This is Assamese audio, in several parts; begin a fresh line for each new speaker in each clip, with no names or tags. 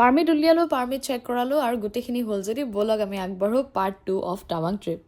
পাৰ্মিট উলিয়ালোঁ, পাৰ্মিট চেক কৰালোঁ আৰু গোটেইখিনি হ'ল যদি ব'লক আমি আগবাঢ়ো part 2 of Tawang trip।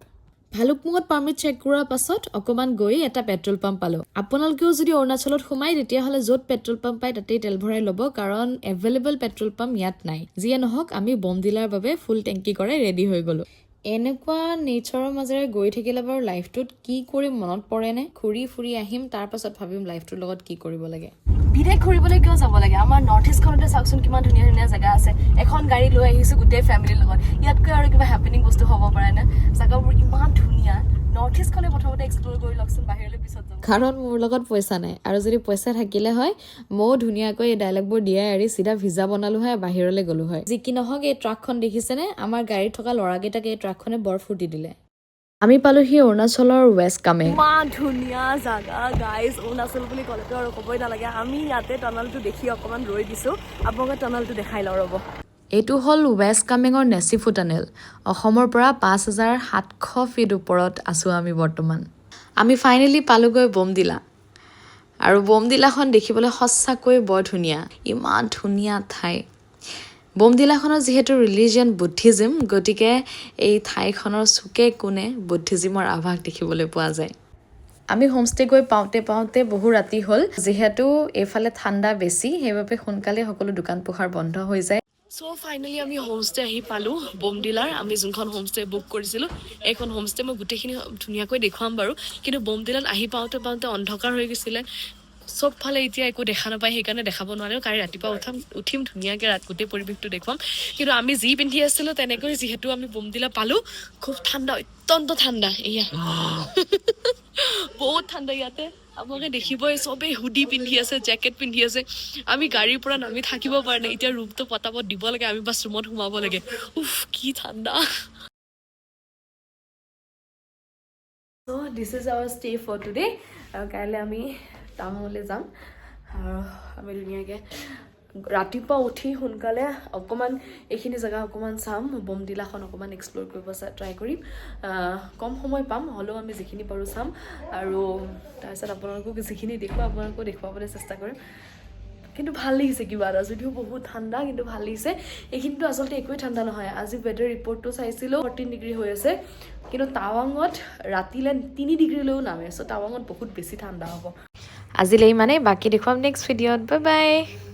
ভালুকপুঙত permit check কৰাৰ পাছত অকণমান গৈ এটা পেট্ৰল পাম্প পালোঁ। আপোনালোকেও যদি অৰুণাচলত সোমায়, তেতিয়াহ'লে য'ত পেট্ৰল পাম্প পায় তাতেই তেল ভৰাই ল'ব, কাৰণ এভেইলেবল পেট্ৰল পাম্প ইয়াত নাই। যিয়ে নহওক, আমি বমডিলাৰ বাবে ফুল টেংকি কৰাই ৰেডি হৈ গ'লোঁ। এনেকুৱা নেচাৰৰ মাজেৰে গৈ থাকিলে বাৰু লাইফটোত কি কৰিম মনত পৰেনে? ঘূৰি ফুৰি আহিম, তাৰ পাছত ভাবিম লাইফটোৰ লগত কি কৰিব লাগে।
বিদেশ ঘূৰিবলৈ কিয় যাব লাগে? আমাৰ নৰ্থ ইষ্টখনতে চাওকচোন, কিমান ধুনীয়া ধুনীয়া জেগা আছে। এখন গাড়ী লৈ আহিছো গোটেই ফেমিলিৰ লগত। ইয়াতকৈ আৰু কিবা হেপেনিং বস্তু হ'ব পাৰেনে? জেগাবোৰ ইমান ধুনীয়া। নৰ্থ ইষ্টখনে প্ৰথমতে এক্সপ্ল'ৰ কৰি লওকচোন, বাহিৰলৈ পিছত যাব।
কাৰণ মোৰ লগত পইচা নাই আৰু যদি পইচা থাকিলে হয়, ময়ো ধুনীয়াকৈ এই ডাইলগবোৰ দিয়াই এৰি চিধা ভিজা বনালো হয়, বাহিৰলৈ গ'লো হয়। যি কি নহওক, এই ট্ৰাকখন দেখিছেনে? আমাৰ গাড়ীত থকা ল'ৰাকেইটাক এই ট্ৰাকখনে বৰ ফূৰ্তি দিলে। আমি পালোহি অৰুণাচলৰ ৱেষ্ট কামেং।
ইমান ধুনীয়া জাগা গাইজ। অৰুণাচল বুলি ক'লেতো আৰু ক'বই নালাগে। আমি ইয়াতে টানালটো দেখি অকণমান ৰৈ দিছোঁ। আপোনালোকে টানালটো দেখাই লওঁ, ৰ'ব।
এইটো হ'ল ৱেষ্ট কামেঙৰ নেচিফু টানেল। অসমৰ পৰা 5700 ফিট ওপৰত আছোঁ আমি বৰ্তমান। আমি ফাইনেলি পালোগৈ বমডিলা আৰু বমডিলাখন দেখিবলৈ সঁচাকৈ বৰ ধুনীয়া। ইমান ধুনীয়া ঠাই। বমডিলাখনৰ যিহেতু ৰিলিজিয়ন বুদ্ধিজিম, গতিকে এই ঠাইখনৰ চুকে কোণে বুদ্ধিজিমৰ আভাস দেখিবলৈ পোৱা যায়। আমি হোমষ্টে গৈ পাওঁতে পাওঁতে বহু ৰাতি হ'ল। যিহেতু এইফালে ঠাণ্ডা বেছি, সেইবাবে সোনকালে সকলো দোকান পোহাৰ বন্ধ হৈ যায়।
চ' ফাইনেলি আমি হোমষ্টে আহি পালোঁ বমডিলাৰ। আমি যোনখন হোমষ্টে বুক কৰিছিলোঁ, এইখন হোমষ্টে। মই গোটেইখিনি ধুনীয়াকৈ দেখুৱাম বাৰু, কিন্তু বমডিলাত আহি পাওঁতে পাওঁতে অন্ধকাৰ হৈ গৈছিলে চবফালে। এতিয়া একো দেখা নাপায়, সেইকাৰণে দেখাব নোৱাৰিলোঁ। কালি ৰাতিপুৱা উঠিম, ধুনীয়াকৈ ৰাত গোটেই পৰিৱেশটো দেখুৱাম। কিন্তু আমি যি পিন্ধি আছিলোঁ তেনেকৈ যিহেতু আমি বমডিলা পালোঁ, খুব ঠাণ্ডা, অত্যন্ত ঠাণ্ডা। এয়া বহুত ঠাণ্ডা ইয়াতে। আপোনালোকে দেখিবই, চবেই হুডি পিন্ধি আছে, জেকেট পিন্ধি আছে। আমি গাড়ীৰ পৰা নামি থাকিব পৰা নাই। এতিয়া ৰুমটো পটাপট দিব লাগে আমি, বাছ ৰুমত সোমাব লাগে। উফ, কি ঠাণ্ডা! So this is our stay for today আৰু কাইলৈ আমি টাৱাঙলৈ যাম আৰু আমি ধুনীয়াকৈ ৰাতিপুৱা উঠি সোনকালে অকণমান এইখিনি জেগা অকণমান চাম, বমডিলাখন অকণমান এক্সপ্ল'ৰ কৰিব ট্ৰাই কৰিম। কম সময় পাম, হ'লেও আমি যিখিনি পাৰোঁ চাম আৰু তাৰপিছত আপোনালোকক যিখিনি দেখুৱাম, আপোনালোকো দেখুৱাবলৈ চেষ্টা কৰিম। কিন্তু ভাল লাগিছে কিবা এটা, যদিও বহুত ঠাণ্ডা কিন্তু ভাল লাগিছে। এইখিনিতো আচলতে একোৱেই ঠাণ্ডা নহয়। আজি ৱেডাৰ ৰিপৰ্টটো চাইছিলোঁ, 14 ডিগ্ৰী হৈ আছে, কিন্তু টাৱাঙত ৰাতিলৈ 3 ডিগ্ৰীলৈও নামে। চ' টাৱাঙত বহুত বেছি ঠাণ্ডা হ'ব।
আজিলৈ ইমানেই, বাকী দেখুৱাম নেক্সট ভিডিঅ'ত। Bye bye.